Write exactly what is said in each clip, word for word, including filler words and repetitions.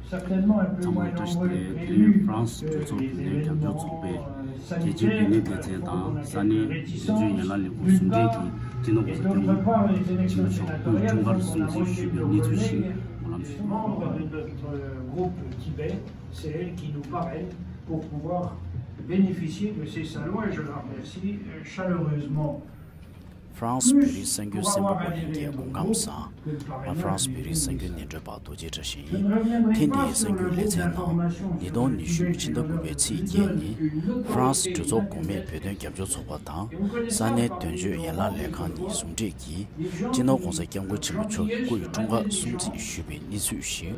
ཚང་མ་ལ་བཀྲ་ཤིས་བདེ་ལེགས། དེ་རིང་ཧྥ་རན་སི་གྲོས་ཚོགས་བོད་དོན་རྒྱབ་སྐྱོར་ཚོགས་པའི་རྒྱལ་སྤྱིའི་བོད་གནས་སྡེ་ཚན་དང་ས་གནས་འགན་བཅོལ་ཡན་ལག་ལས་ཁུངས་ཟུང་འབྲེལ་གྱིས་སྤྱི་ནོར་༸གོང་ས་༸སྐྱབས་མགོན་ཆེན་པོ་མཆོག་སྐུའི་འཁྲུངས་སྐར་སྲུང་བརྩི་ཞུས་པའི་གནས་ཚུལ་ཞིག་སྨོན་ལམ་ཞུ། Membres de notre groupe Tibet, c'est elle qui nous parraine pour pouvoir bénéficier de ces salons et je la remercie chaleureusement. ཧྥ་རན་སི་བོད་རིགས་གསར་འགྱུར་གསན་པ་པོ་ལྷན་རྒྱས་སྐུ་ཁམས་བཟང་། ང་ཧྥ་རན་སི་བོད་རིགས་གསར་འགྱུར་སྣེ་འདྲེན་པ་རྡོ་རྗེ་བཀྲ་ཤིས་ཡིན། ཐེངས་འདིའི་གསར་འགྱུར་ལེ་ཚན་ནང་ཉིས་སྟོང་ཉི་ཤུ་ཕྱི་ཟླ་དགུ་པའི་ཚེས་བརྒྱད་ཉིན་ཧྥ་རན་སི་གྲོས་ཚོགས་གོང་མའི་བོད་དོན་རྒྱབ་སྐྱོར་ཚོགས་པ་དང་ས་གནས་དོན་གཅོད་ཡན་ལག་ལས་ཁང་གཉིས་ཟུང་འབྲེལ་གྱིས་སྤྱི་ནོར་༸གོང་ས་༸སྐྱབས་མགོན་ཆེན་པོ་མཆོག་གི་སྐུའི་འཁྲུངས་སྐར་སྲུང་བརྩི་ཞུས་པའི་གནས་ཚུལ་ཞིག་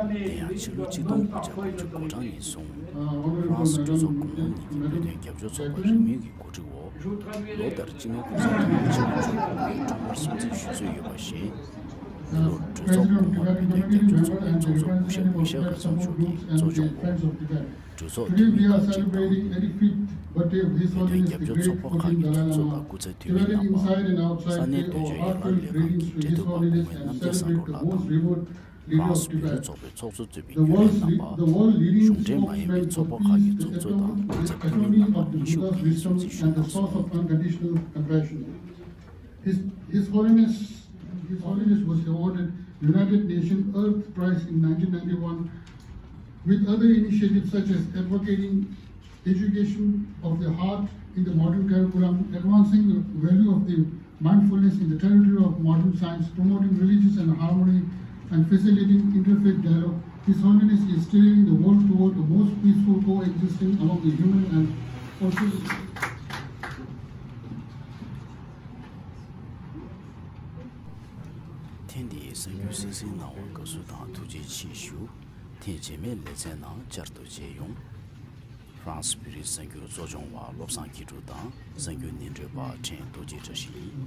དེ་ཡང་ཕྱི་ལོ་ཆིག་སྟོང་དགུ་བརྒྱ་དགུ་བཅུ་གོ་གྲངས་ནས་བཟུང་ཧྥ་རན་སི་གྲོས་ཚོགས་གོང་མ་གཉིས་ཀྱི་བོད་དོན་རྒྱབ་སྐྱོར་ཚོགས་པ་རིང་མོའི་གི་གོ་སྒྲིག་འོག་ལོ་ལྟར་སྤྱི་ནོར་༸གོང་ས་༸སྐྱབས་མགོན་ཆེན་པོ་མཆོག་གི་འཁྲུངས་སྐར་སྲུང་བརྩི་ཞུ་སྲོལ་ཡོད་པ་བཞིན། འདི་ལོར་གྲོས་ཚོགས་གོང་མ་བོད་དོན་རྒྱབ་སྐྱོར་ཚོགས་པའི་ཚོགས་གཙོ་སྐུ་ཞབས་མི་ཤེལ་རྒྱ་མཚོ་མཆོག་གིས་གཙོ་སྐྱོང་འོག་གྲོས་ཚོགས་འཐུས་མི་ཁག་ཅིག་དང་། བོད་དོན་རྒྱབ་སྐྱོར་ཚོགས་པ་ཁག་གི་ཚོགས་གཙོ་དང་སྐུ་ཚབ་འཐུས་མི་རྣམ་པ། ས་གནས་དོན་གཅོད་ཡན་ལག་ལས་ཁང་གི་འབྲེལ་མཐུད་པ་སྐུ་ངོ་རྣམ་རྒྱལ་བཟང་གྲུབ་ལགས་དང་། ཧྥ་རན་སི་བོད་རིགས་ཚོགས་པའི་ཚོགས་གཙོ་གཙོས་པའི་རྒྱུན་ལས་རྣམ་པ། གཞུང་འབྲེལ་མ་ཡིན་པའི་ཚོགས་པ་ཁག་གི་ཚོགས་གཙོ་དང་སྐུ་ཚབ་འཐུས་མི་རྣམ་པ་མཉམ་ཞུགས་ཀྱིས་སྲུང་བརྩི་ཞུས་གནང་སོང་། His, His Holiness, His Holiness was awarded United Nations Earth Prize in nineteen ninety-one, with other initiatives such as advocating education of the heart in the modern curriculum, advancing the value of the mindfulness in the territory of modern science, promoting religious and harmony, and facilitating interfaith dialogue. His Holiness is steering the world toward the most peaceful coexistence among the human and social. ཐེངས་འདིའི་གསར་འགྱུར་གསན་གཟིགས་གནང་བར་དགའ་བསུ་དང་ཐུགས་རྗེ་ཆེ་ཞུ། ཐེངས་རྗེས་མའི་ལེ་ཚན་ནང་བསྐྱར་དུ་མཇལ་ཡོང་། ཧྥ་རན་སི་བོད་རིགས་གསར་འགྱུར་གཙོ་སྐྱོང་བ་བློ་བཟང་མཁས་གྲུབ་དང་གསར་འགྱུར་སྣེ་འདྲེན་པ་ཕྲན་རྡོ་རྗེ་བཀྲ་ཤིས་ཡིན།